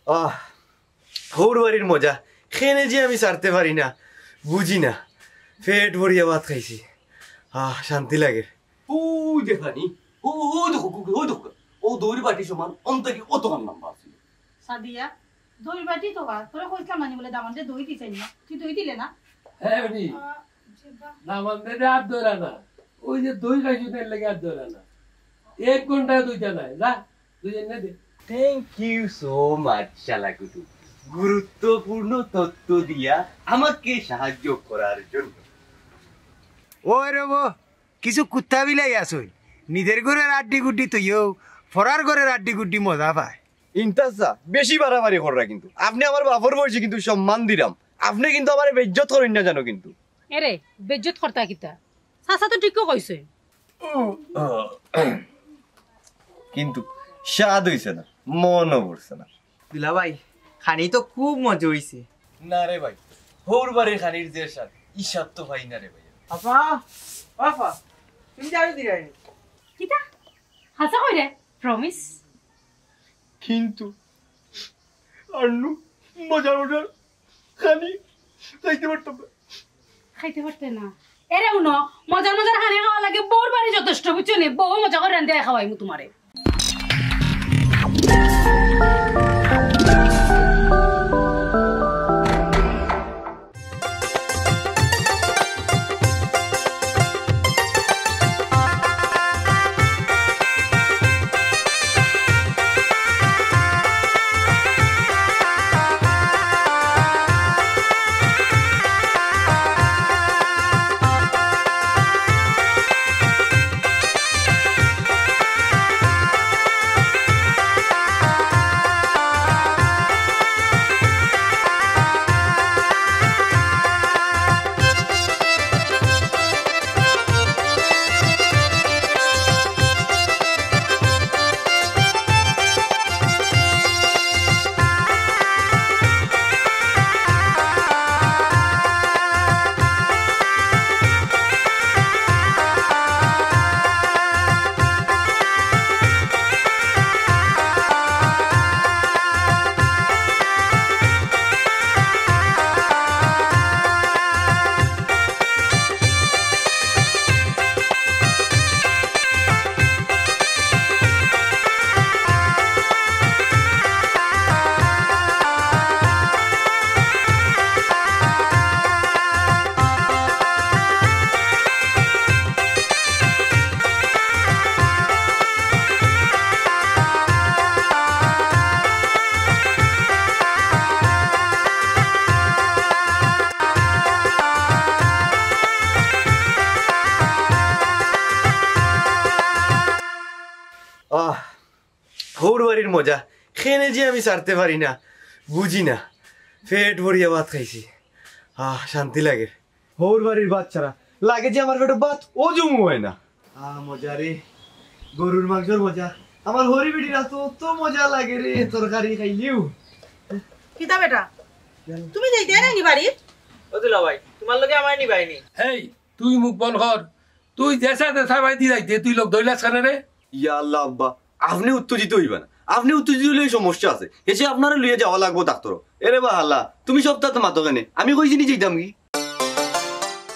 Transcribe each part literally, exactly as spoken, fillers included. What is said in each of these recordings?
আহ, হউর বাড়ির মজা কেনে যে আমি ছাড়তে পারি না, বুঝি না। পেট ভরিয়া ভাত খাইছি, আহ, শান্তি লাগে। ও যে পানি, ও, ও দেখো, ও দেখো, ও দইর বাটি সমান, অন্তত কি অত লম্বা আছে। সাদিয়া, দইর বাটি তো বা, তোরা কইছিলাম না নি বলে দামান্দরে দই দিছইন না, তুই দই দিলে না? হ্যাঁ, বেটি। আহ, যে বা- দামান্দরে আর ধরা না, ওই যে দই খাইছো তার লাগি আর ধরা না। এক ঘন্টায় দুইটা নাই, যা, দুইজন না দে। Thank you so much, শালা কুটু। গুরুত্বপূর্ণ তথ্য দিয়া আমাকে সাহায্য করার জন্য। ওই রে বো, কিছু কুত্তা বিলাই আছইন। নিজের ঘরের আড্ডি গুড্ডি তইও, ফরার ঘরের আড্ডি গুড্ডি মজা পায়। ইন্তাজ চা, বেশি বাড়াবাড়ি কররা কিন্তু। আপনে আমার বাপর বয়সী কিন্তু সম্মান দিরাম। আপনে কিন্তু আমারে বেইজ্জত করইন না জানো কিন্তু। এরে, বেইজ্জত করতা কিতা? চাচা তো ঠিকও কইছে। কিন্তু স্বাদ অইছে না, মনও ভরছে না। দুলাভাই, খানি তো খুব মজা অইছে। না রে ভাই, হউর বাড়ির খানির যে স্বাদ, ই স্বাদ তো পাই না রে ভাই। আপা, ও আপা, তুমি যাও দিরাই। কিতা? হাছা কইরে? Promise? কিন্তু আর নু মজার মজার খানি খাইতে পারতাম না। খাইতে পারতে না? এরে হুনো, মজার মজার খানি খাওয়া লাগে, বউর বাড়ি যথেষ্ট, বুঝছো নি? বউ মজা করে রান্ধে খাওয়াইমু তোমারে। আহ, হউর বাড়ির মজা কেনে যে আমি ছাড়তে পারি না, বুঝি না। পেট ভরিয়া ভাত খাইছি, আহ, শান্তি লাগে। হউর বাড়ির ভাত ছাড়া লাগে যে আমার পেটো ভাত অজমও অয় না। আহ, মজা রে, গরুর মাংসর মজা। আমার হউরি বেটির আতো অত মজা লাগে রে, তরকারি খাইলেও। কিতা বেটা, তুমি যাইতায় নায় নি বাড়িত? ও দুলাভাই, তোমার লগে আমারে নিবায় নি? এই, তুই মুখ বন্ধ কর। তুই যেছা যেছা বায়দি যাইতে, তুই লোক দইলাস কেনে রে? ইয়া আল্লাহ আব্বা, আপনে উত্তেজিত অইবা না। আপনে উত্তেজিত অইলে সমস্যা আছে। হেষে আপনারে লইয়া যাওয়া লাগবো ডাক্তরো। এরে বা হালা, তুমি সবতাত মাতো কেনে? আমি কইছি নি যাইতাম কি?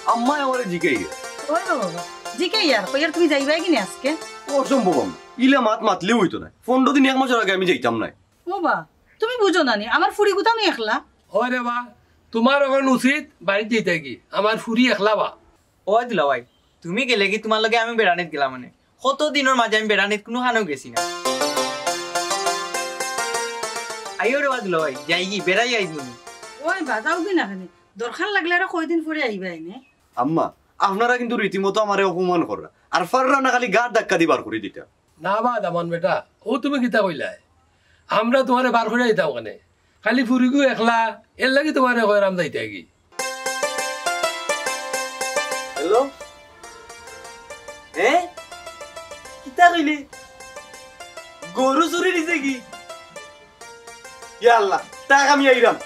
আম্মায় আমারে জিকাইরা। ওই বাবা, জিকাইরা, কইরা তুমি যাইবায় কি নি আজকে? অসম্ভব আম্মা, ইলা মাত মাতলেও অইতো নায়। পনরো দিন এক মাসর আগে আমি যাইতাম নায়। ও বা, তুমি বুঝো না নি, আমার ফুড়িগুতা আমি একলা। ওরে বা, তোমার অখন উচিত বাড়িত যাইতায় কি, আমার ফুড়ি একলা বা। ও দুলাভাই, তুমি গেলে কি তোমার লগে আমি বেড়ানিত গেলাম মানে? কত দিনর মাঝে আমি বেড়ানিত কুনুখানোও গেছি না। আইও রে বা দুলাভাই, যাইগি, বেড়াই আইমু নি। ওই বা, যাওগি না কেনে? দরকার লাগলে আরো কয়দিন পরে আইবায় নে। আম্মা, আপনারা কিন্তু রীতিমতো আমারে অপমান কররা। আর পাররা না খালি গার ধাক্কা দি বার করি দিতা। না বা দামান বেটা, অউ তুমি কিতা কইলায়? আমরা তোমারে বার করি দিতাম কেনে? খালি ফুড়িগু একলা, এরলাগি তোমারে কইরাম যাইতায় কি। হ্যালো? এ? কিতা কইলে? গরু চুরি নিছে কি? ইয়া আল্লাহ, থাক আমি আইরাম।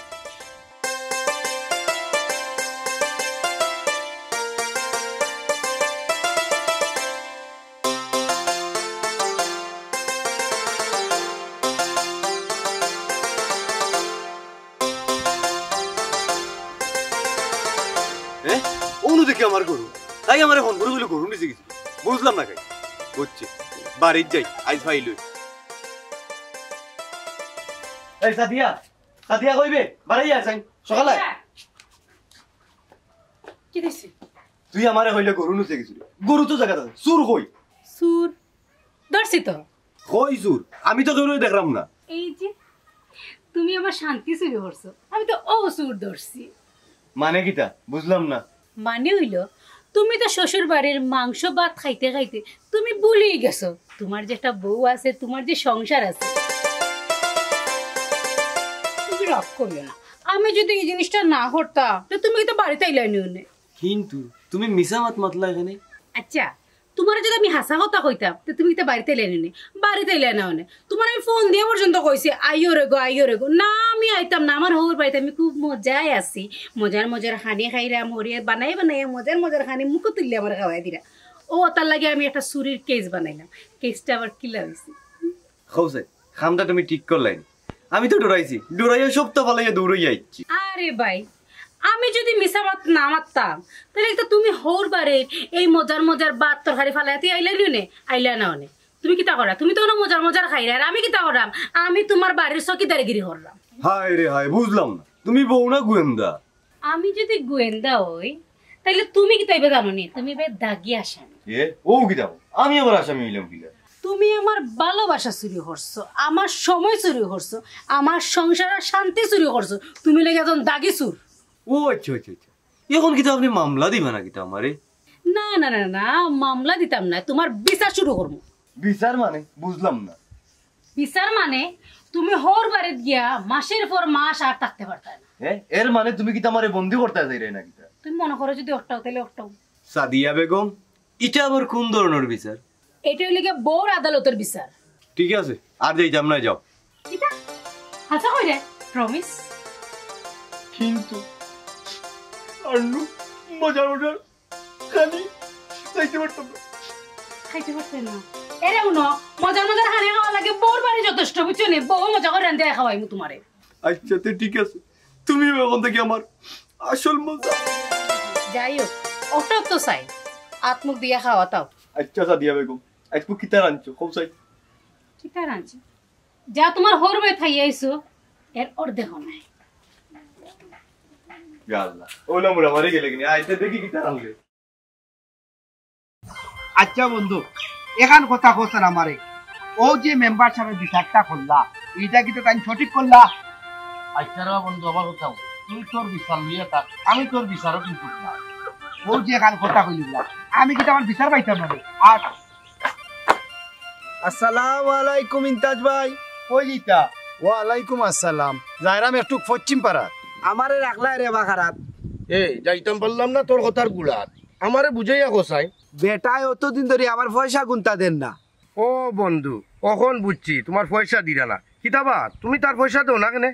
কি আমার গরু? তাই আমার এখন গরু বলে গরু নিচে গেছিল। বুঝলাম না কাই। বুঝছি। বাড়ির যাই, আইজ ফাইল হই। এই সাদিয়া, সাদিয়া কইবে? বাড়াই আছেন। সকালে। কি দিছি? তুই আমারে কইলে গরু নিচে গেছিল। গরু তো জায়গা আছে। চুর কই? চুর ধরছি তো। কই চুর? আমি তো কেউরে দেখলাম না। এই যে তুমি আমার শান্তি চুরি করছো, আমি তো ও চুর ধরছি। মানে কিতা? বুঝলাম না। মানে হইল, তুমি তো শ্বশুর বাড়ির মাংস ভাত খাইতে খাইতে তুমি ভুলেই গেছো তোমার যে একটা বউ আছে, তোমার যে সংসার আছে। তুমি রাগ করিও না, আমি যদি এই জিনিসটা না করতাম তো তুমি তো বাড়িতে আইলাই নিও নে। কিন্তু তুমি মিছা মাত মাতলা এখানে। আচ্ছা, তোমার যদি আমি হাসা কথা কইতাম তো তুমি তো বাড়িতে আইলাই নিও নে, বাড়িতে আইলাই না অনে। তোমার আমি ফোন দিয়ে পর্যন্ত কইছি, "আইও রে গো, আইও রে গো।" না, আমি আইতাম না, আমার হউর বাড়িতে আমি খুব মজায় আছি, মজার মজার খানি খাইরাম, হরিয়ে বানাই বানাই মজার মজার খানি মুখো তুললে আমার খাওয়াই দিরা। ও, তার লাগে আমি একটা চুরির কেস বানাইলাম, কেসটা আবার কিলা হইছে। কও চাই, কামটা তুমি ঠিক করলাই নি। আমি তো ডরাইছি, ডরাইয়া সব তো ফালাইয়া দৌড়াইয়া আইছি। আরে ভাই, আমি যদি মিছা মাত না মারতাম, তাহলে তো তুমি হউর বাড়ির এই মজার মজার ভাত তরকারি ফালাইতে আইলা নিও নে, আইলা না অনে। তুমি কিতা করা? তুমি তো অনো মজার মজার খাইরা, আর আমি কিতা করাম? আমি তোমার বাড়ির চকিদারিগিরি করলাম। হায় রে হায়, বুঝলাম না, তুমি বউ না গোয়েন্দা? আমি যদি গোয়েন্দা হই, তাইলে তুমি কিতা ইবা জানো নি? তুমি ইবা দাগি আসামি। এ, ও কিতা? আমি আবার আসামি হইলাম কিলা? তুমি আমার ভালোবাসা চুরি করছো, আমার সময় চুরি করছো, আমার সংসারের শান্তি চুরি করছো। তুমি লাগে একজন দাগি চুর। ও আচ্ছা, আচ্ছা, আচ্ছা। এখন কিতা আপনি মামলা দিবা না কিতা আমারে? না, না, না, না, মামলা দিতাম না, তোমার বিচার শুরু করবো। বিচার মানে? বুঝলাম না। বিচার মানে তুমি হউর বাড়িত গিয়া মাসের পর মাস আর থাকতে পারতায় না। এ, এর মানে তুমি কিতা আমারে বন্দি করতে চাইরায় না কিতা? তুমি মনে করো যদি অকটাও, তাহলে অকটাও। সাদিয়া বেগম, ইটা আবার কোন ধরনের বিচার? এটা হইলে গিয়া বউর আদালতের বিচার। ঠিক আছে, আর যাইতাম না, যাও। কিতা? হাছা কইরে? প্রমিস? কিন্তু আর নু মজার মজার খানি খাইতে পারতাম না। খাইতে পারতে না? এরে হুনো, মজার মজার খানি খাওয়া লাগে, বউর বাড়ি যথেষ্ট, বুঝছো নি? বউ মজা করে রান্ধে খাওয়াইমু তোমারে। আচ্ছা, তে ঠিক আছে, তুমি এখন থেকে আমার আসল মজা। যাই হোক, অকটাও তো চাই, আত মুখ দিয়া খাওয়াতাও। আচ্ছা, সাদিয়া বেগম, আজকে কিতা রানছো? কও চাই। কিতা রানছি? যা তোমার হউর বাড়িত খাইয়া আইছো, এর অর্ধেকও নাই। ইয়া আল্লাহ, ওলা মুড়া মারি গেলে কিনি? আইতে দেখি কিতা রানলে। আচ্ছা বন্ধু, এখান কথা কছার আমারে, ও যে মেম্বার সাহেব বিচারটা করলা, ইটা কিতা তাইন সঠিক করলা? আচ্ছা রে বন্ধু, আমার কথা বল। তুই তোর বিচার লইয়া থাক, আমি তোর বিচারও কিন্তু না। ও যে এখান কথা কইলা, আমি কিতা আমার বিচার পাইতাম না রে? আর আসসালামু আলাইকুম ইন্তাজ ভাই। কই যিতা? ওয়ালাইকুম আসসালাম। যাইরাম একটু পশ্চিম পাড়াত। আমারে রাখলায় রে বা খারাত। এই, যাইতাম পারলাম না তোর কথার গুড়াত। আমারে বুঝাইয়া কছাই। বেটায় অতদিন ধরি আমার পয়সা গুনতা দের না। ও বন্ধু, অখন বুঝছি, তোমার পয়সা দিরা না। কিতা বা, তুমি তার পয়সা দেও না কেনে?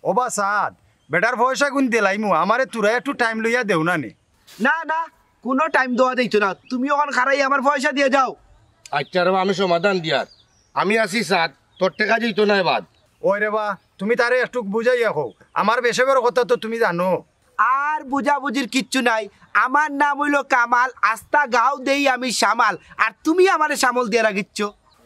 ও বা সাদ, বেটার পয়সা গুন দিলাইমু, আমারে তুরা একটু টাইম লইয়া দেও না নে। না, না, কুনু টাইম দেওয়া যাইতো না। তুমি অখন খাড়াই আমার পয়সা দিয়া যাও। আচ্ছা রে বা, আমি সমাধান দিয়ার। আমি আছি সাদ, তোর টেকা যাইতো নায় বাদ। ওই রে বা, তুমি তারে একটু বুঝাইয়া কও। আমার বেশে বড় কথা তো তুমি জানো। আর বুঝাবুঝির কিচ্ছু নাই। আমার নাম অইলো কামাল, আস্তা গাঁও দেই আমি সামাল। আর তুমি আমারে সামল দিয়া রাখিচ্ছ।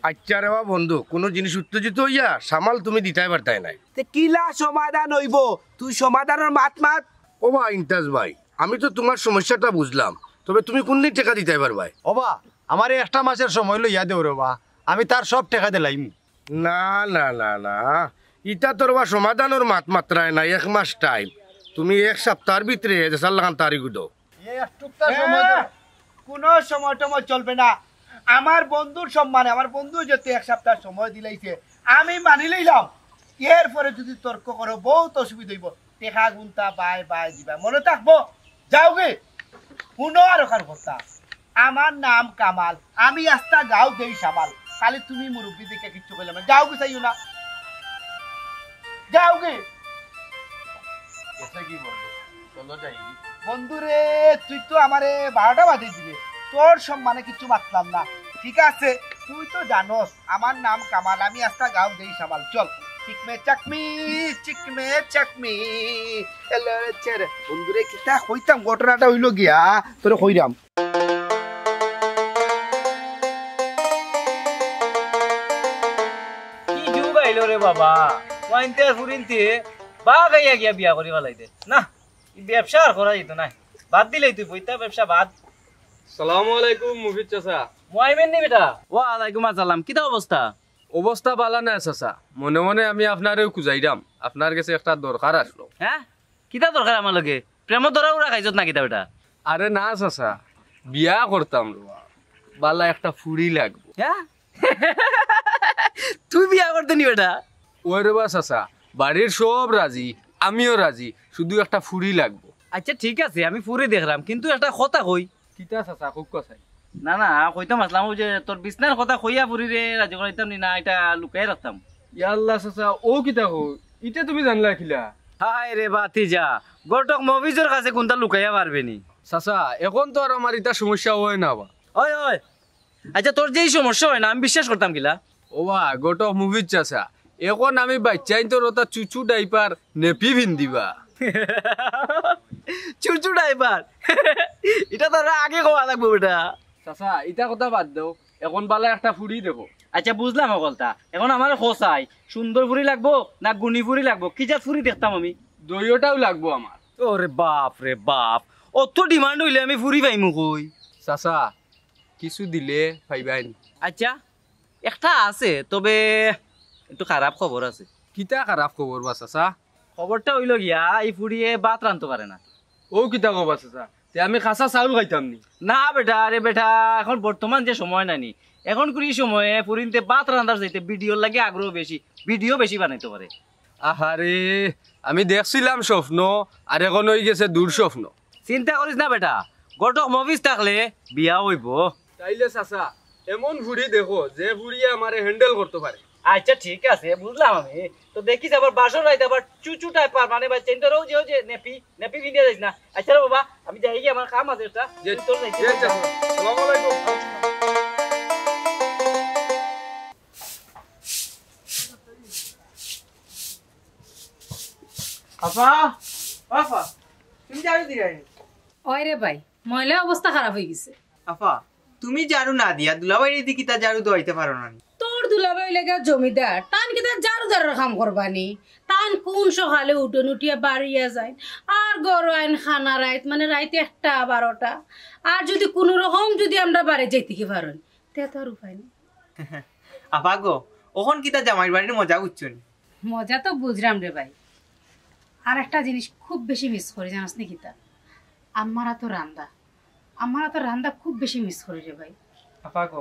আচ্ছা রে বা বন্ধু, কুনু জিনিস উত্তেজিত অইয়া সামাল তুমি দিতায় পারতায় নায়। তে কিলা সমাধান অইবো? তুই সমাধানর মাত মাত। ও বা ইন্তাজ ভাই, আমি তো তোমার সমস্যাটা বুঝলাম, তবে তুমি কুনদিন টেকা দিতায় পারবায়? ও বা, আমারে একটা মাসের সময় লইয়া দেও রে বা, আমি তার সব টেকা দিলাইমু। না, না, না, না, ইটা তোর বা সমাধানর মাত মাতরায় না, এক মাস টাইম। তুমি এক সপ্তাহর ভিতরে যে সাল্লাখান তারিখ উঠো। এই একটুকটা সময় তো হ্যাঁ। কুনু সময় টময় চলবে না। আমার বন্ধুর সম্মানে, আমার বন্ধু যেহেতু এক সপ্তাহ সময় দিলাইছে, আমি মানি লইলাম। এরপরে যদি তর্ক করো, বহুত অসুবিধা অইবো। টেকা গুনতা বায় বায় দিবা, মনে থাকবো। যাওগি, হুনো আর ওখান কথা। আমার নাম কামাল, আমি আস্তা গাঁও দেই সামাল। খালি তুমি মুরব্বি দেখে কিচ্ছু কইলাম না। যাওগি, চাইও না। যাওগি। এসে কি বলবো? চলো যাই। বন্ধু রে, তুই তো আমারে বারোটা বাজে দিবে। তোর সম্মানে কিচ্ছু মাতলাম না। ঠিক আছে, তুই তো জানোস আমার নাম কামাল, আমি আস্তা গাঁও দেই সামাল। চল। চিকমে চাকমি, চিকমে চাকমি। এলো রে ছেড়ে। বন্ধুরে, কিতা কইতাম, ঘটনাটা অইলো গিয়া, তোরে কইরাম। কি যুগ আইলো রে বাবা, ওয়াইনতে আর ফুরিনতে বাঘ আইয়া গিয়া বিয়া করি ফালাইতে। না, ই ব্যবসা আর করা যাইতো না, বাদ দিলেই তুই বইতা ব্যবসা বাদ। সালামু আলাইকুম মুফিদ চাচা। মোয়াইমেন নি বেটা? ওয়ালাইকুম আসসালাম, কিতা অবস্থা? অবস্থা বালা না চাচা, মনে মনে আমি আপনারেউ খুজাইরাম, আপনার গেছে একটা দরকার আসলো। হ্যাঁ, কিতা দরকার আমার লগে? প্রেমর দরা উরা খাইছত না কিতা বেটা? আরে না চাচা, বিয়া করতাম রে বা, বালা একটা ফুড়ি লাগবো। হ্যাঁ, তুই বিয়া করতে নি বেটা? ওই রে বা চাচা, বাড়ির সব রাজি, আমিও রাজি, শুধু একটা ফুড়ি লাগবো। আচ্ছা ঠিক আছে, আমি ফুড়ি দেখরাম, কিন্তু একটা কথা কই। কিতা চাচা, কউক্কা চাই। না না, কইতাম আসলাম, ওই যে তোর বিছনার কথা কইয়া ফুড়িরে রাজি করাইতাম নি না, এটা লুকাই রাখতাম। ইয়াল্লা চাচা, ও কিতা কও, ইটা তুমি জানলা কিলা? হায় রে বাতিজা, ঘটক মফিজর কাছে কুনতা লুকাইয়া পারবে নি? চাচা, এখন তো আর আমার ইতা সমস্যা অয় না বা। ওই ওই, আচ্ছা তোর যে ই সমস্যা অয় না, আমি বিশ্বাস করতাম কিলা? ও বা, ঘটক মফিজ চাচা, এখন আমি বাইচ্চাইন্তর ওটা চুচু ডাইপার নেপি ফিন্দিবা। চুচু ডাইপার? ইটা তো আগে কওয়া লাগবো বেটা। চাচা, ইতা কথা বাদ দেও, এখন বালা একটা ফুড়ি দেখো। আচ্ছা বুঝলাম হকলতা, এখন আমারে কও চাই, সুন্দর ফুড়ি লাগবো না গুণী ফুড়ি লাগবো, কি জাত ফুড়ি দেখতাম আমি? দুইওটাউ লাগবো আমার। ওরে বাপ রে বাপ, অত demand অইলে আমি ফুড়ি পাইমু কই? চাচা, কিছু দিলে পাইবাইন। আচ্ছা, একটা আছে, তবে একটু খারাপ খবর আছে। কিতা খারাপ খবর বা চাচা? খবরটা অইলো গিয়া, ই ফুড়িয়ে ভাত রানতো পারে না। ও কিতা কও বা চাচা? তে আমি কাঁচা চাউল খাইতাম নি? না বেটা, আরে বেটা, এখন বর্তমান যে সময় নানি, এখন কুরি সময়ে ফুড়িন্তে ভাত রান্দার চাইতে ভিডিওর লাগি আগ্রহ বেশি, ভিডিও বেশি বানাইতো পারে। আহারে, আমি দেখছিলাম স্বপ্ন, আর এখন অইগেছে দুঃস্বপ্ন। চিন্তা করিস না বেটা, ঘটক মফিজ থাকলে বিয়া অইবো। তাইলে চাচা, এমন ফুড়ি দেখো যে ফুড়িয়ে আমারে handle করতো পারে। আচ্ছা ঠিক আছে, বুঝলাম আমি। তো দেখিস আবার বাসর রাইত আবার চুচু ডাইপার, মানে বাইচ্চাইন্তর ওই যে, ওই যে নেপি, নেপি ফিন্দিয়া যাইস না। আচ্ছা রে বাবা, আমি যাইগি, আমার কাম আছে একটা। জি, তুই তোর যাইতে জি, দে। চাচা। আসসালামু আলাইকুম। আফা, আফা, তুমি ঝাড়ু দিরায় নি? ওই রে ভাই, ময়লা অবস্থা খারাপ অইগেছে। আফা, তুমি ঝাড়ু না দিয়া দুলাভাইরে দি কিতা ঝাড়ু দেওয়াইতা পারো না নি? তোর দুলাভাই লাগি জমিদার, তান কিতা ঝাড়ুদারর কাম করবা নি? তান কুন সকালে উঠইন, উঠিয়া বাড়িয়া যাইন, আর ঘরো আইন খানা রাইত, মানে রাইত একটা বারোটা। আর যুদি কুনু রকম যুদি আমরা বাড়ি যাইতে কি পারইন, তে তো আর উপায় নাই। আফা গো, অখন কিতা জামাইর বাড়ির মজা বুঝছো নি? মজা তো বুঝরাম রে ভাই, আর একটা জিনিস খুব বেশি মিস করি, জানোস নি কিতা? আম্মার আতর রান্দা, আম্মার আতর রান্দা খুব বেশি মিস করি রে ভাই। আফা গো,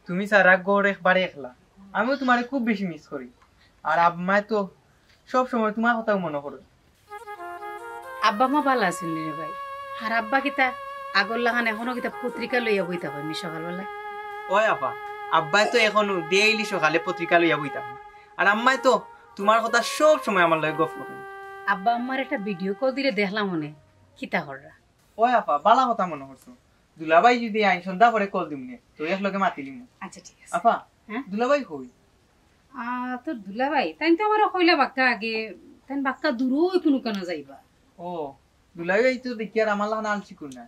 তুমি ছাড়া ঘর একবারে একলা, আমিও তুমারে খুব বেশি মিস করি। আর আম্মায় তো সব সময় তুমার কথাউ মনো করইন। আব্বা আম্মা ভালা আছইন নি রে ভাই? আর আব্বা কিতা আগর লাখান এখনো কিতা পত্রিকা লইয়া বই থাকইন নি সকালবেলা? ওই আফা, আব্বায় তো এখনো ডেইলি সকালে পত্রিকা লইয়া বই থাকইন। আর আম্মায় তো তুমার কথা সব সময় আমার লগে গফ করইন। আব্বা আম্মার একটা ভিডিও কল দিলে দেখলাম অনে, কিতা কররা? ওই আফা, ভালা কথা মনো করছো। দুলাভাই যুদি আইন সন্ধ্যা পরে কল দিমুনে, তো একলগে মাতিলিমু। আচ্ছা ঠিক আছে। আফা, হ্যাঁ? দুলাভাই কই? আহ, তোর দুলাভাই, তাইন তো আমারে কইলা বাক্কা আগে, তাইন বাক্কা দূরই কুনু কানো যাইবা। ও, দুলাভাই তো দেখি আর আমার লাখান আলসি কুন না।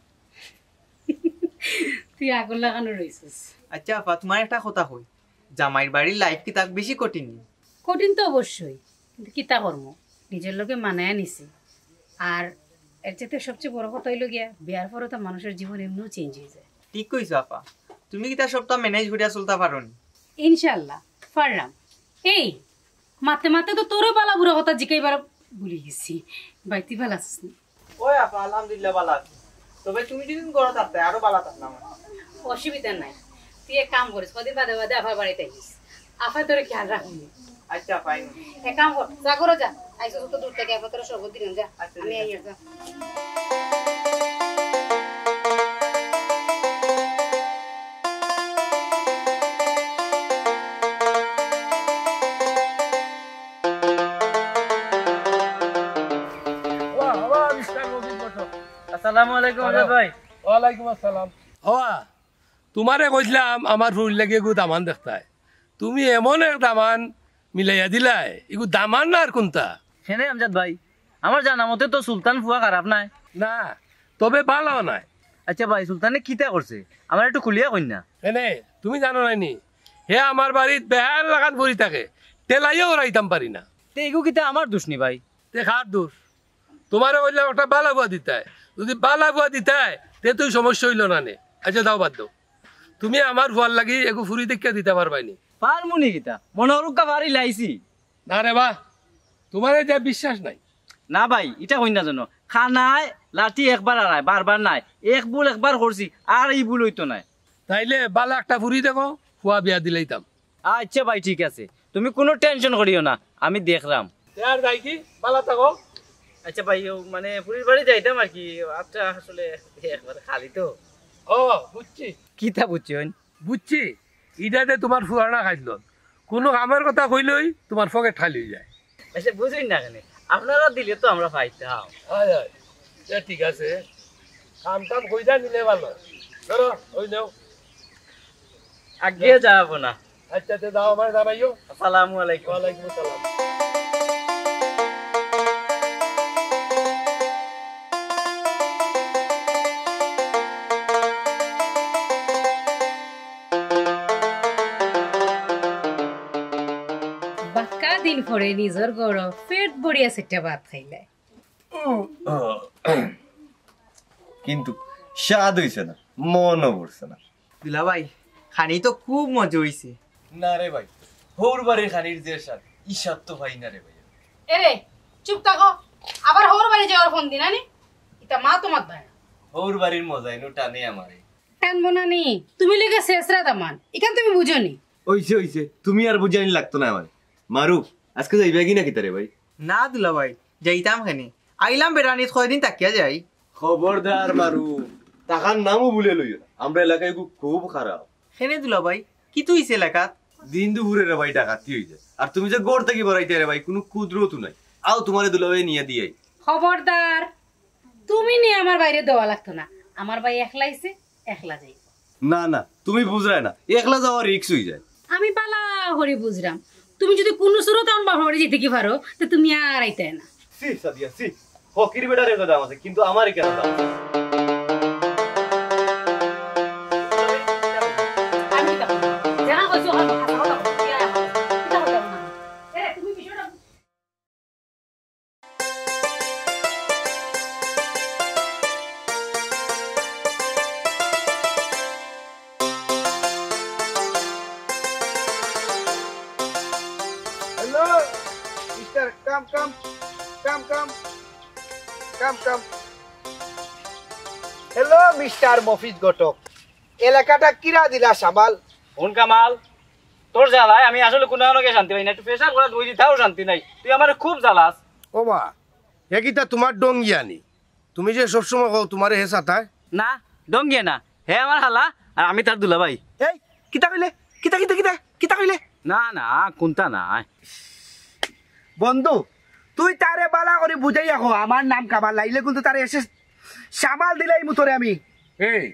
তুই আগর লাখানো রইছস। আচ্ছা আফা, তুমার একটা কথা কই, জামাইর বাড়ির life কিতা বেশি কঠিন নি? কঠিন তো অবশ্যই, কিন্তু কিতা করমু, নিজর লগে মানাইয়া নিছি। আর এর চাইতে সবচেয়ে বড় কথা অইলো গিয়া, বিয়ার পরে তো মানুষর জীবন এমনেউ change অইযায়। ঠিক কইছো আফা, তুমি কিতা সবটা manage করিয়া চলতা পারো নি? ইনশাআল্লাহ, পাররাম। এই, মাততে মাততে তো তোরেও ভালা বুরা কথা জিকাইবার ভুলি গেছি। ভাই, তুই ভালা আছস নি? ওই আফা, আলহামদুলিল্লাহ ভালা আছি। তবে তুমি যুদি ঘরো থাকতায়, আরো ভালা থাকলাম। অসুবিধা নাই, তুই এক কাম করিস, কদিন বাদে বাদে আফার বাড়িত আইস, আফায় তোরে খেয়াল রাখমু। আচ্ছা, fine। এক কাম কর, যা ঘরো যা, আইছস অত দূর থাকি, আফায় তোরে শরবত দিলাম, যা। আচ্ছা, আমি আইয়ার, যা। ওয়া, ওয়া, মিস্টার রফিক ঘটক। আসসালামু আলাইকুম, হ্যালো। আজাদ ভাই। ওয়ালাইকুম আসসালাম। ওয়া, তুমারে কইছলাম আমার ফুড়ির লাগি এগু দামান দেখতায়। তুমি এমন এক দামান মিলাইয়া দিলায়, ইগু দামান না আর কুনতা? কেনে আমজাদ ভাই, আমার জানা মতে তো সুলতান ফুয়া খারাপ নায়। না, তবে ভালাও নায়। আচ্ছা ভাই, সুলতানে কিতা করছে? আমারে একটু খুলিয়া কইন না। কেনে, তুমি জানো নায় নি? হে আমার বাড়িত বেহায়ার লাখান পড়ি থাকে, ঠেলাইয়াও উড়াইতাম পারি না। তে ইগু কিতা আমার দোষ নি ভাই? তে কার দোষ? তুমারে কইলাম একটা ভালা ফুয়া দিতায়, যুদি ভালা ফুয়া দিতায়, তে তুই সমস্যা অইলো না নে। আচ্ছা, দাও, বাদ দাও। তুমি আমার ফুয়ার লাগি এগু ফুরি দেখিয়া দিতা পারবায় নি? পারমু নি কিতা? মনো করুক্কা ফারি লাইছি। না রে বা, তুমারে যে বিশ্বাস নাই। না ভাই, ইটা কইন না যেন। কানায় লাঠি একবার আড়ায়, বারবার নায়। এক ভুল একবার করছি, আর ই ভুল অইতো নায়। তাইলে ভালা একটা ফুরি দেখো, ফুয়া বিয়া দিলাইতাম। আচ্ছা ভাই, ঠিক আছে, তুমি কুনু tension করিও না, আমি দেখরাম। তে আর যাই কি, ভালা থাকো। আচ্ছা ভাই, ও মানে ফুরির বাড়ি যাইতাম আর কি, আচ্ছা আসলে একবার খালি তো। ও, বুঝছি। কিতা বুঝছইন? বুঝছি, ইটা যে তুমার পুরানা খাইছলত, কুনু কামর কথা কইলেউ তুমার পকেট খালি অইযায়। আচ্ছা, বুঝইন না কেনে? আপনারা দিলে তো আমরা পাইতাম। হয়, হয়। এ, ঠিক আছে। কাম টাম কইরা নিলে ভালা। ধরো, ওই নেও। আগে যাবো না। আচ্ছা, আচ্ছা, যাও, আমারে জানাইও। আসসালামু আলাইকুম। ওয়ালাইকুম আসসালাম। বাক্কা দিন পরে নিজর ঘরো পেট ভরিয়া চাইরটা ভাত খাইলায়। কিন্তু স্বাদ অইছে না, মনও ভরছে না। দুলাভাই, খানি তো খুব মজা অইছে। না রে ভাই, হউর বাড়ির খানির যে স্বাদ, ই স্বাদ তো পাই না রে ভাই। এরে, চুপ থাকো। আবার হউর বাড়ি যাওয়ার ফোন দিন আনি? ইতা মা তো মাতবায় না। হউর বাড়ির মজা ইনো টানে আমারে। টানবো না নি? তুমি লগে শেষরা দামান। ইখান তুমি বুঝো নি? অইছে, অইছে। তুমি আর বুঝাইন লাগতো না আমারে। মারুফ, আজকে যাইবা কি না কিতা রে ভাই? না দুলাভাই, যাইতাম কেনে? আইলাম বেড়ানিত, কয়দিন থাকিয়া যাই। খবরদার মারুফ, থাকার নামও ভুলে লইও না। আমরা এলাকায় এগু খুব খারাপ। কেনে দুলাভাই, কিতা অইছে এলাকাত? দিন দুপুরে রে ভাই ডাকাতি অইযায়। আর তুমি যে ঘর থাকি বারাইতায় রে ভাই, কুনু কুদরতও নাই। আও তুমারে দুলাভাই নিয়া দিয়াই। খবরদার, তুমি নি আমার ভাইরে দেওয়া লাগতো না। আমার ভাই একলা আইছে, একলা যাইবো। না, না, তুমি বুঝরায় না, একলা যাওয়া risk অইযায়। আমি ভালা করি বুঝরাম, তুমি যুদি কুনু সুরত আমার বাপর বাড়ি যাইতায় পারো, তে তুমি আর আইতায় না। ছি, সাদিয়া, ছি। ফকির বেটারে কয় দাম আছে, কিন্তু আমারে কেন দাম আছে? আমি কিতা করতাম? যেখান কইছি ওখান হাছা কথা কইছি, কিতা করতাম না? এরে, তুমি বিষয়টা Hello, mister, come, come, come, come, come, come. Hello, mister Mofiz ঘটক, এলাকাটা কিরা দিলা সামাল? হুন কামাল, তোর জ্বালায় আমি আসলে কুনু কারণে শান্তি পাই না। একটু pressure করা দুই দিতাও শান্তি নাই, তুই আমারে খুব জ্বালাস। ও বা, হে কিতা তুমার ডঙ্গিয়া নি? তুমি যে সবসময় কও তুমারে হে সাতায়? না, ডঙ্গিয়া না, হে আমার হালা আর আমি তার দুলাভাই। এই, কিতা কইলে? কিতা, কিতা, কিতা, কিতা কইলে? না, না, কুনতা না। বন্ধু, তুই তারে ভালা করি বুঝাইয়া ক, আমার নাম কামাল, নাইলে কিন্তু তারে এসে সামাল দিলাইমু তোরে আমি। এই,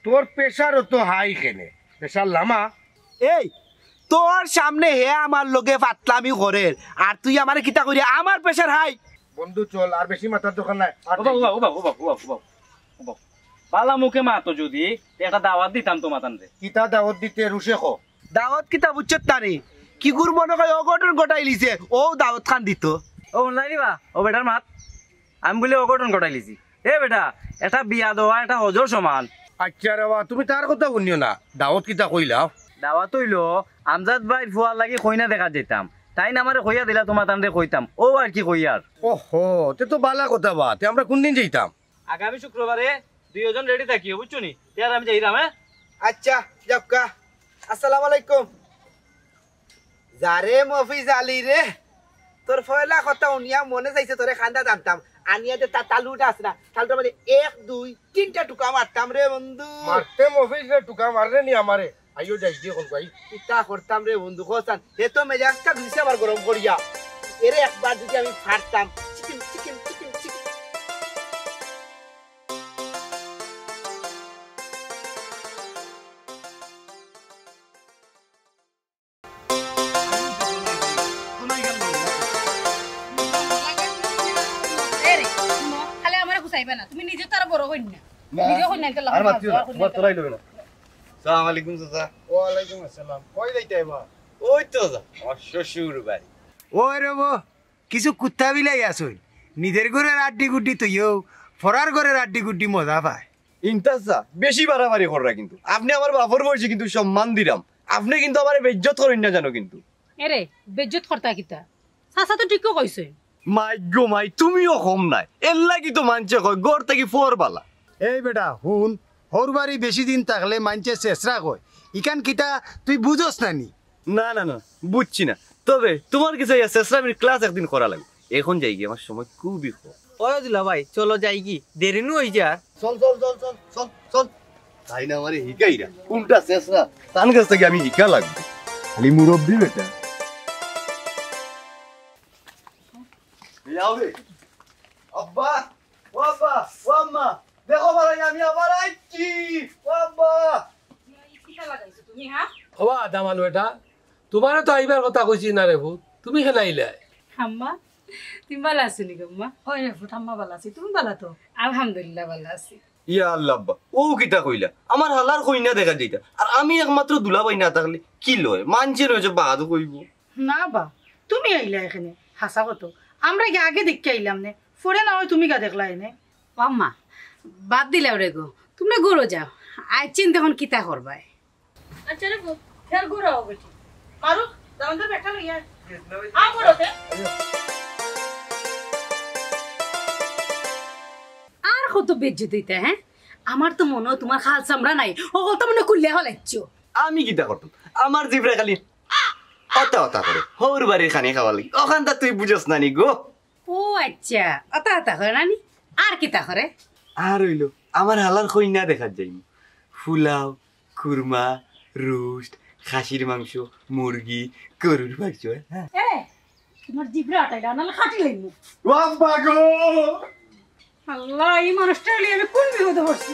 তোর pressure অত high কেনে? Pressure লামা। এই, তোর সামনে হে আমার লগে ফাতলামি করের, আর তুই আমারে কিতা করি, আমার pressure high। বন্ধু চল, আর বেশি মাতার দরকার নাই। আর ওবা, ওবা, ওবা, ওবা, ওবা, ওবা, ওবা। বালা মুখে মাতো যুদি, তে একটা দাওয়াত দিতাম তোমাতানরে। কিতা দাওয়াত দিতে, রুশে ক। দাওয়াত কিতা বুঝছত না রে? কিগুর মনো কয় অঘটন ঘটাইলিছে, অউ দাওয়াত খান দিতো। ও, হুনলায় নি বা, অউ বেটার মাত। আমি বুলে অঘটন ঘটাইলিছি। এ বেটা, একটা বিয়া দেওয়া একটা হজর সমান। আচ্ছা রে বা, তুমি তার কথা হুনিও না, দাওয়াত কিতা কইলাও? দাওয়াত অইলো, আমজাদ ভাইর ফুয়ার লাগি কইনা দেখাত যাইতাম। তাইন আমারে কইয়া দিলা তোমাতানরে কইতাম, অউ আর কি কইয়ার। ওহো, তে তো বালা কথা বা, তে আমরা কুনদিন যাইতাম? আগামী শুক্রবারে দুইজন ready থাকিও, বুঝছো নি? তে আর আমি যাইরাম, হ্যাঁ? আচ্ছা, যাউক্কা। আসসালামু আলাইকুম। যারে মফিজ আলী রে, তোর পয়লা কথা হুনিয়া মনে চাইছে তোরে কান্দাত আনতাম। আনিয়া যে তা-, তালুটা আছে না, তালুটার মাঝে এক, দুই, তিনটা টুকা মারতাম রে বন্ধু। মারতে মফিজ রে, টুকা মাররে নি আমারে। আইও যাই গিয়া অখন ভাই। কিতা করতাম রে বন্ধু, কওছান। হে তো মেজাজটা দিছে আবার গরম করিয়া। এরে একবার যুদি আমি ফাড়তাম, চিকিম, চিকিম, চিকিম, চিকিম। তুমি নিজে তো আর বড় হইন না। না। নিজে হইন না, এটা আর লাফালাফি মাতিও না, আর হইন না, তোমার এটা তোরাই লইবে না। সালাম আলাইকুম চাচা। ওয়ালাইকুম আসসালাম। কই যাইতে এবার? ওই তো যা, আমার শ্বশুর বাড়ি। ওই রে বো, কিছু কুত্তা বিলাই আছইন, নিজের ঘরের আড্ডি গুড্ডি তইও, ফরার ঘরের আড্ডি গুড্ডি মজা পায়। ইন্তাজ চাচা, বেশি বাড়াবাড়ি কররা কিন্তু। আপনে আমার বাপর বয়সী কিন্তু সম্মান দিরাম, আপনে কিন্তু আমারে বেইজ্জত করইন না জানো কিন্তু। এরে, বেইজ্জত করতা কিতা? চাচা তো ঠিকও কইছে। মাই গো মাই, তুমিও কম নায়। এর লাগি তো মানষে কয়, ঘর থাকি ফর বালা। এই বেটা, হুন, হউর বাড়ি বেশি দিন থাকলে মানষে ছেছরা কয়। ইখান কিতা তুই বুঝস না নি? না, না, না, বুঝছি না। তবে তোমার গেছে ইয়া ছেছরামির class একদিন করা লাগবো। এখন যাইগি, আমার সময় খুবই কম। ওই দুলা ভাই, চলো যাইগি, দেরি নু অই যার। চল, চল, চল, চল, চল, চল। তাই না আমারে হিকাইরা। কোনটা ছেছরা? তান গেছ থাকি আমি হিকা লাগবো। খালি মুরব্বি বেটা। এই আও রে। আব্বা, ও আব্বা, ও আম্মা, দেখো বালাই, আমি আবার আইছি। ও আব্বা। কিতা লাগাইছো তুমি, হ্যাঁ? ওবা দামান বেটা, তুমারে তো আইবার কথা কইছি না রে পুত, তুমি কেনে আইলায়? আম্মা, তুমি ভালা আছো নি গো আম্মা? অয় রে পুত, আম্মা ভালা আছি, তুমি ভালা তো? আলহামদুলিল্লাহ, ভালা আছি। ইয়া আল্লাহ আব্বা, অউ কিতা কইলা? আমার হালার কইন্যা দেখাত যাইতা, আর আমি একমাত্র দুলাভাই না থাকলে কিলা অয়? মানষে নয় যে বাদ কইবো। না বা, তুমি আইলা এখানে, হাছা কত? আমরা গি আগে দেখিয়া আইলাম নে, পরে না অয় তুমি গা দেখলায় নে। ও আম্মা, বাদ দিলাও রে গো, তুমি ঘরো যাও, আইজ চিন্তা অখন কিতা করবায়? আচ্ছা রে গো, ফের ঘুরাও বেটি। মারুফ, দামান্দর ব্যাগটা লইয়া আয়। আও ঘরো তে। আর কত বেইজ্জত অইতা, হ্যাঁ? আমার তো মনো অয় তুমার খাল চামড়া নাই, অকলতা মনো অয় খুলিয়া ফালাইছো। আমি কিতা করতাম? আমার জিব্রায় খালি অতা অতা করে, হউর বাড়ির খানি খাওয়ার লাগি। অখানতা তুই বুঝস না নি গো। ও আচ্ছা, অতা অতা করে না নি? আর কিতা করে? আর অইলো, আমার হালার কইন্যা দেখাত যাইমু। ফুলাও, কুরমা, রোস্ট, খাসির মাংস, মুরগি, গরুর মাংস, হ্যাঁ। এ, তুমার জিব্রা আটাইলা, নালে কাটি লাইমু। ও আব্বা গো! আল্লাহ, ই মানুষটা লইয়া আমি কুন বিপদো পড়ছি?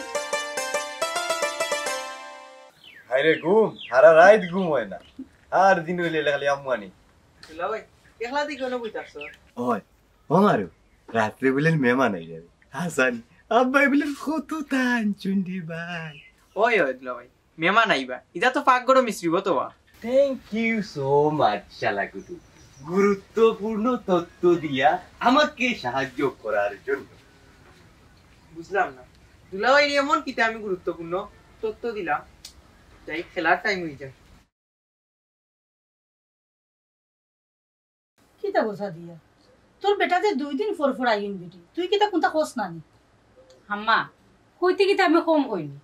হায়রে ঘুম, হারা রাইত ঘুম অয় না। আর দিন অইলে খালি আম্মু আনি। দুলাভাই, একলা দি কুনো বই থাকছো? ওই, ও মারু, রাত্রে বুলে মেহমান আইরা। হাছানি, আব্বায় বুলে কত তা আনছইন রে ভাই। ওই, ওই, দুলাভাই, মেহমান আইবা। ইতা তো পাকঘরো মিশ্রিব তো বা। Thank you so much, শালা কুটু। গুরুত্বপূর্ণ তথ্য দিয়া আমাকে সাহায্য করার জন্য। বুঝলাম না। দুলাভাইরে এমন কিতা আমি গুরুত্বপূর্ণ তথ্য দিলাম? যাই, খেলার টাইম অই যায়। কিতা গো সাদিয়া? তোর বেটা যে দুই দিন পর পর আইন বেটি, তুই কিতা কুনতা কস না নি? আম্মা, কইতে কিতা আমি কম কইনি।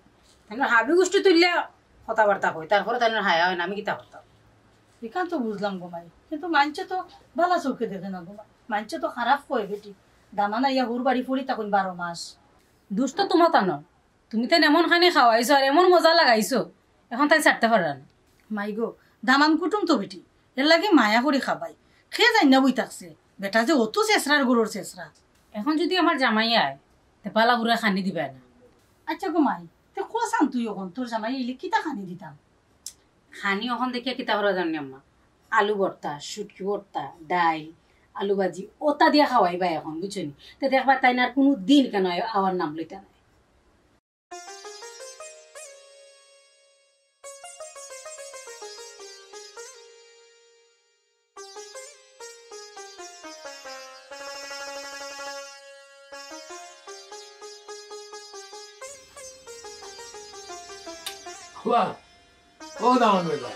তাইনর হাবি গুষ্টি তুললে কথাবার্তা কই, তারপরে তাইনর হায়া অয় না, আমি কিতা করতাম? ইখান তো বুঝলাম গো মাই, কিন্তু মানষে তো ভালা চউখে দেখে না গো মাই, মানষে তো খারাপ কয় বেটি। দামান আইয়া হউর বাড়ি পড়ি থাকইন বারো মাস। দুষ তো তুমার তান, তুমি তাইন এমন খানি খাওয়াইছো আর এমন মজা লাগাইছো, এখন তাইন ছাড়তে পাররা না। মাই গো, দামান কুটুম তো বেটি, এর লাগি মায়া করি খাবাই। কে জানি না বই থাকছে, বেটা যে অত ছেছরার ঘরর ছেছরা। এখন যুদি আমার জামাই আয়, তে বালা বুরা খানি দিবায় না। আচ্ছা গো মাই, তে কছান তুই অখন তোর জামাই আইলে কিতা খানি দিতাম? খানি অখন দেখিয়া কিতা করা জানি আম্মা, আলু ভর্তা, শুটকি ভর্তা, ডাইল, আলু ভাজি, অতা দিয়া খাওয়াইবায় অখন, বুঝছো নি? তে দেখবায় তাইন আর কুনু দিন কেনে আ-, আওয়ার নাম লইতা নায়। ওয়া, ও দামান বেটা,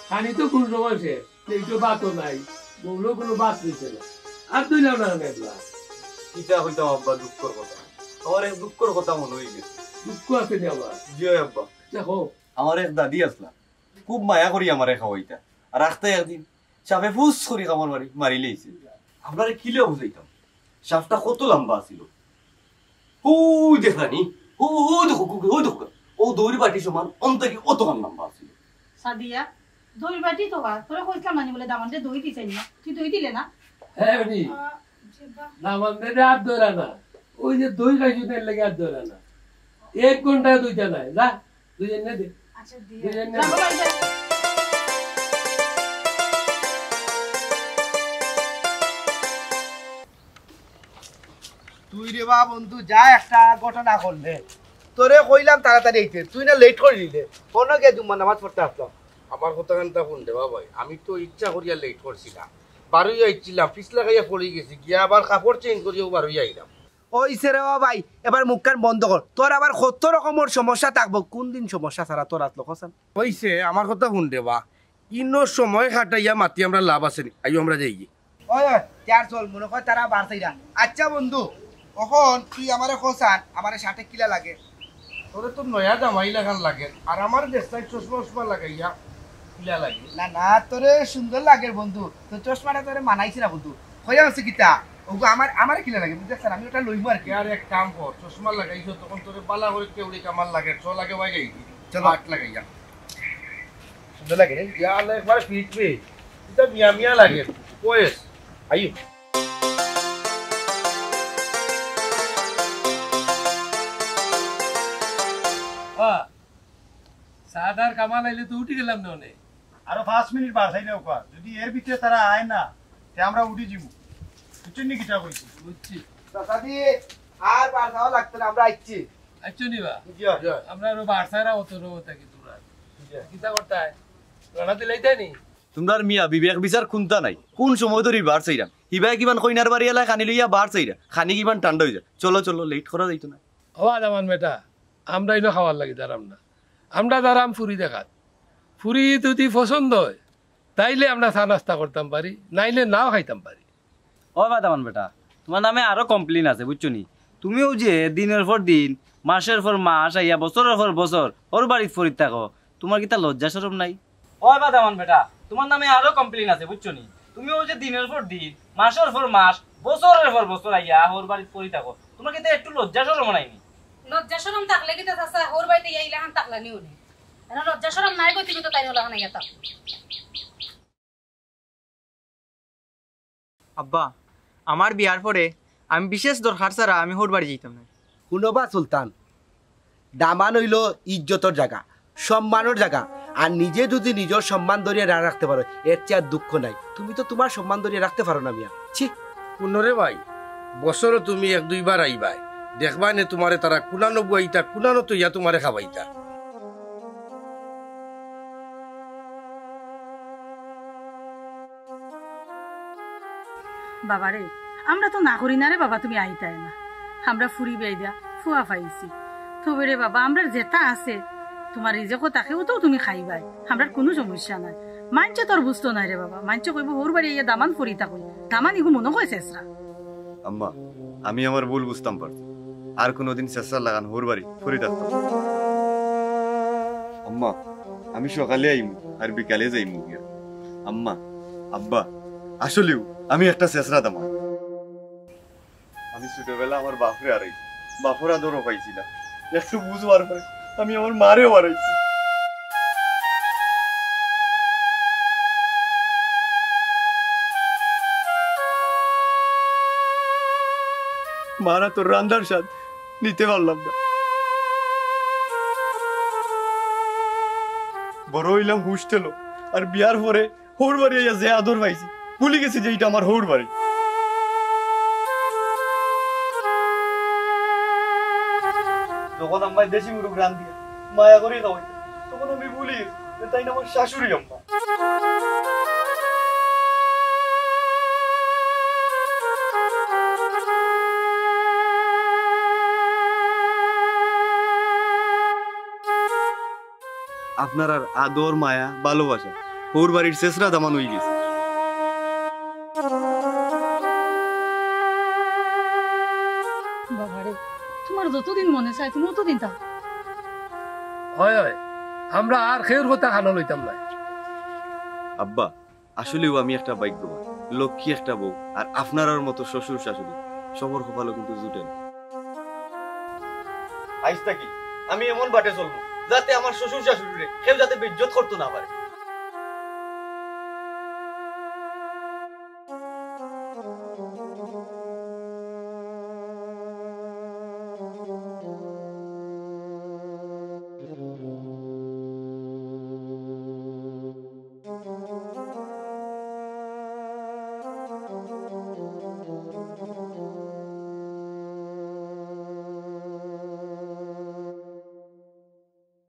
খানি তো কুন সময় শেষ, প্লেটো ভাতও নাই, বউলো কুনু ভাত দিছে না, আর তুই লাও না মেঘলা। কিতা কইতাম আব্বা, দুঃখর কথা, আমার এক দুঃখর কথা মনো অই গেছে। দুঃখ আছে নি আবার? জি অয় আব্বা। দেখো, আমার এক দাদি আছলা, খুব মায়া করি আমারে খাওয়াইতা। আর আখতা একদিন সাপে ফুস করি কামড় মারি, মারিলাইছে। আপনারে কিলা বুঝাইতাম? সাপটা কত লাম্বা আছিল। হউ দেখরা নি? হউ, হউ দেখো, হউ, হউ দেখো। অউ দইর বাটি সমান, অন থাকি অতখান লাম্বা আছিল। সাদিয়া, দইর বাটি তো বা, তোরে কইছলাম না নি বুলে দামান্দরে দই দিছইন না? তুই দই দিলে না? হ্যাঁ, বেটি। আহ, যে বা- দামান্দরে আর ধরা না। অউ যে দই খাইছো, এর লাগি আর ধরা না। এক ঘন্টায় দুইটা নাই, যা। দুইজন না দে। আচ্ছা, দিয়া। দুইজন না দে। তুই রে বা বন্ধু, যা একটা ঘটনা করলে। তোরে কইলাম তাড়াতাড়ি আইতে, তুই না লেট করি দিলে। কোন গিয়া জুম্মার নামাজ পড়তে আসলাম। আমার কথা খানটা হুন রে বা ভাই, আমি তো ইচ্ছা করিয়া লেট করছি না, বারোই আইছিলাম, পিছলা খাইয়া পড়ি গেছি, গিয়া আবার কাপড় চেঞ্জ করিয়াও বারোই আইলাম। ওই সে রে বা ভাই, এবার মুখখান বন্ধ কর। তোর আবার কত রকমর সমস্যা থাকবো, কোন দিন সমস্যা ছাড়া তোর আসলো কসান? ওই সে, আমার কথা হুন রে বা, ইনো সময় কাটাইয়া মাতি আমরা লাভ আছে নি? আইও আমরা যাই গি। ওই, ওই, তে আর চল, মনে কয় তারা বার চাইরা। আচ্ছা বন্ধু, অখন তুই আমারে কসান, আমারে শার্টে কিলা লাগে? তোরে তো নয়া জামাই লাখান লাগে, আর আমার দেশটাই চশমা উশমা লাগাইয়া কিলা লাগে? না, না, তোরে সুন্দর লাগে বন্ধু, তো চশমাটা তোরে মানাইছে না বন্ধু। কইয়া আছে কিতা? ওগো আমার, আমারে কিলা লাগে, বুঝতে পারছেন? আমি ওটা লইবো আর কি। আর এক কাম কর, চশমা লাগাইছো তখন তোরে বালা করে কেউড়ি কামাল লাগে, চল আগে বাইরে আইবি। চলো। আট লাগাইয়া। সুন্দর লাগে রে। ইয়া আল্লাহ, একবারে ফিট ফিট। এটা মিয়া মিয়া লাগে। বয়স। আইও। হ্যাঁ। সাদার কামাল আইলে তো উঠি গেলাম না অনে। আরো পাঁচ মিনিট বাড়াই নেও কর। যদি এর ভিতরে তারা আয় না, তে আমরা উঠি যাইমু। বুঝছইন নি কিতা কইছি? বুঝছি। চাচাজি, আর বাড়াও লাগতো না, আমরা আইছি। আইছো নি বা? জি, জি। আমরা আরো বাড়ছাড়া অত রো থাকি তোমরা। জি। কিতা করতায়? রানা দিলাইতায় নি? তোমরার মিয়া বিবেক বিচার কুন্তা নাই। কোন সময় ধরি বার চাইরাম? হিবায় কিমান কইনার বাড়ি এলায় খানি লইয়া বার চাইরা। খানি কিমান ঠান্ডা অই যায়। চলো, চলো, লেট করা যাইতো না। ও আদামান বেটা, আমরা ইনো খাওয়ার লাগি দাঁড়াম না। আমরা দাঁড়াম ফুরি দেখাত। ফুরি যদি পছন্দ হয়, তাইলে আমরা চা নাস্তা করতাম পারি, নাইলে নাও খাইতাম পারি। ও বাদামান বেটা, তোমার নামে আরো কমপ্লেইন আছে, বুঝছো নি? তুমিও যে দিনের পর দিন, মাসের পর মাস আইয়া, বছরের পর বছর হউর বাড়িত পড়ি থাকো, তোমার কিতা লজ্জা শরম নাই? ও বাদামান বেটা, তোমার নামে আরো কমপ্লেইন আছে, বুঝছো নি? তুমিও যে দিনের পর দিন, মাসের পর মাস, বছরের পর বছর আইয়া হউর বাড়িত পড়ি থাকো, তোমার কিতা একটু লজ্জা শরম নাই নি? লজ্জা শরম থাকলে কিতা চাচা, হউর বাড়িত আইয়া ইলাখান থাকলা নি অনে? এনো লজ্জা শরম নাই গো, তুমি তো তাই ওলাখান আইয়া থাকো। আব্বা, আমার বিয়ার পরে আমি বিশেষ দরকার ছাড়া আমি হউর বাড়ি যাইতাম না। হুনো বা সুলতান, দামান অইলো ইজ্জতর জাগা, সম্মানর জাগা, আর নিজে যদি নিজর সম্মান ধরিয়া না রাখতে পারো, এর চেয়ে আর দুঃখ নাই। তুমি তো তোমার সম্মান ধরিয়া রাখতে পারো না মিয়া, ছি। হুনো রে ভাই, বছরো তুমি এক দুইবার আইবায়, দেখবায় নে তোমারে তারা কুনানো বুয়াইতা, কুনানো তইয়া তোমারে খাবাইতা। বাবারে, আমরা তো না করি না রে বাবা, তুমি আইতায় না। আমরা ফুরি বিয়া দিয়া ফুয়া পাইছি। তবে রে বাবা, আমরার যেটা আছে, তোমার রিজেকো থাকেও তো তুমি খাইবায়, আমরার কুনু সমস্যা নাই। মাইনষে তোর বুঝতো নায় রে বাবা, মাইনষে কইবো হউর বাড়ি আইয়া দামান পড়ি থাকো, দামান ইগু মনো কয় শেষরা। আম্মা, আমি আমার ভুল বুঝতাম পারছি। আর কোনোদিন শেষরা লাখান হউর বাড়ি পড়ি থাকতাম না। আম্মা, আমি সকালে আইমু আর বিকালে যাইমু গিয়া। আম্মা, আব্বা, আসলেও আমি একটা শেষরা দামান। আমি ছোটবেলা আমার বাপরে হারাইছি, বাপর আদরও পাইছি না। একটু বুঝ অওয়ার পরে আমি আমার মারেও হারাইছি। মার আতর রান্দার স্বাদ নিতে পারলাম না। বড় অইলাম হোস্টেলো, আর বিয়ার পরে হউর বাড়ি আইয়া যে আদর পাইছি, ভুলি গেছি যে ইটা আমার হউর বাড়ি। যখন আম্মায় দেশি মুরগ রান্দিয়া মায়া করি খাওয়াইতা, তখন আমি ভুলি গেছি যে তাইন আমার শাশুড়ি আম্মা। আপনারার আদর, মায়া, ভালোবাসা হউর বাড়ির শেষরা দামান অই গেছে। বাবারে, তোমার যতদিন মনে চায় তুমি অতদিন থাকো। হয়, হয়, আমরা আর কেউর কথা কানো লইতাম না। আব্বা, আসলেও আমি একটা ভাগ্যবান, লক্ষ্মী একটা বউ, আর আপনারার মতো শ্বশুর শাশুড়ি সবর কপালো কিন্তু জুটে না। আইজ থাকি আমি এমন বাটে চলমু, যাতে আমার শ্বশুর শাশুড়িরে কেউ যাতে বেইজ্জত করতো না পারে।